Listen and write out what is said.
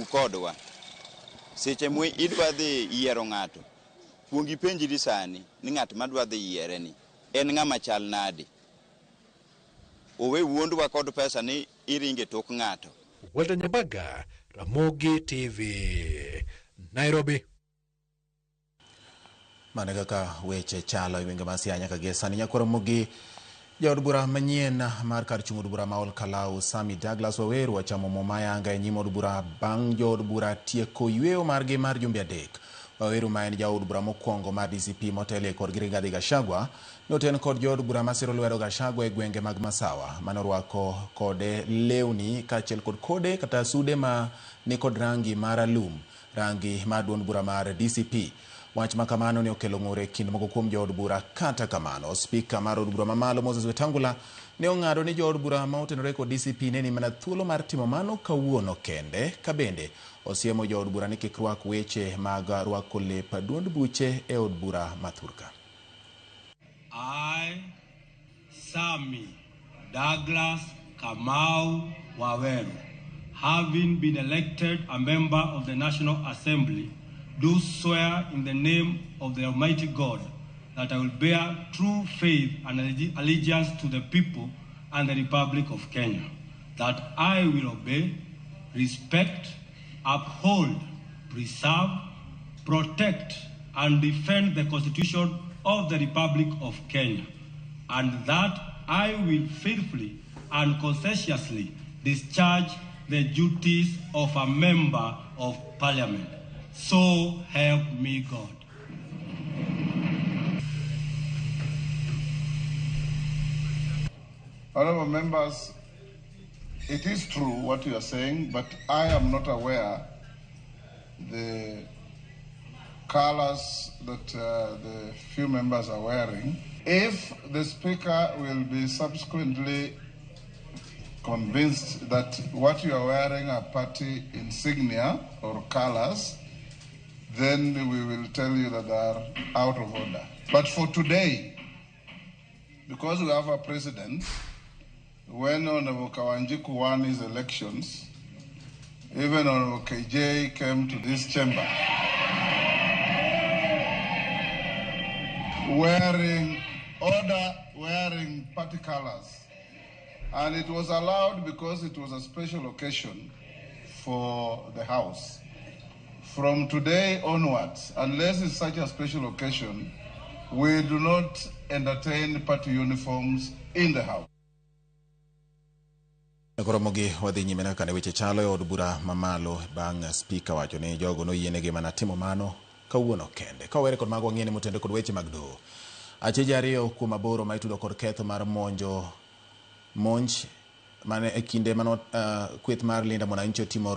Kodwa. Seche mwe idwa dhi yiero ng'ato, kuong ipenjri sani ni ng'at madwa dhi yiere ni en ng'ama chal nadi. Owe wuondwa kod pesa ni iringe tok ng'ato. Walter Nyambaga, Ramogi TV, Nairobi. Mano e kaka weche chalo e gwenge ma Siaya nyaka gie sani. Nyakwar Ramogi, jaod bura manyien mar kar chung' od bura ma Ol Kalou, Sammy Douglas Waweru ochamo muma ayanga e nyim od bura bang' jood bura tieko yweyo margi mar jumbe adek. Waweru ma en jaod bura mokwongo mar DCP motelie korgi Rigathi Gachagua noten kod jood bura masiro lwedo Gachagua e gwenge mag Masawa mane orwako kode lewni kaachiel kod kode kata sude ma nikod rangi maralum rangi mar duond bura mar DCP. Wach ma kamano ne okelo ng'ur e kind moko kuom jood bura. Kata kamano, spika mar od bura mamalo Moses Wetangula ne ong'ado ni jood bura ma otenore kod DCP ne ni mana thuolo mar timo mano kawuono kende, ka bende osiemo jood bura ni kik rwak weche mag rwako lep duond buche e od bura ma thurka. I, Sammy Douglas Kamau Waweru, having been elected a member of the National Assembly, do swear in the name of the Almighty God that I will bear true faith and allegiance to the people and the Republic of Kenya, that I will obey, respect, uphold, preserve, protect, and defend the Constitution of the Republic of Kenya, and that I will faithfully and conscientiously discharge the duties of a member of Parliament. So help me God. Honorable members, it is true what you are saying, but I am not aware the colors that the few members are wearing. If the speaker will be subsequently convinced that what you are wearing are party insignia or colors, then we will tell you that they are out of order. But for today, because we have a president, when Honorable Kawanjiku won his elections, even Honorable KJ came to this chamber wearing order, wearing party colors. And it was allowed because it was a special occasion for the House. From today onwards, unless it's such a special occasion, we do not entertain party uniforms in the House. Koromogi wadhi nyime kaka ne weche chalo e od bura mamalo bang' spika wacho ni jogo noyienegi mana timo mano kawuono kende. Ka wawere kod mago wang'e ni motende kod weche mag doho. Acheje 2 kuom 8 ma itudo kod ketho mar monjo monj mane e kinde mano kweth mar Linda Mwananchi otimo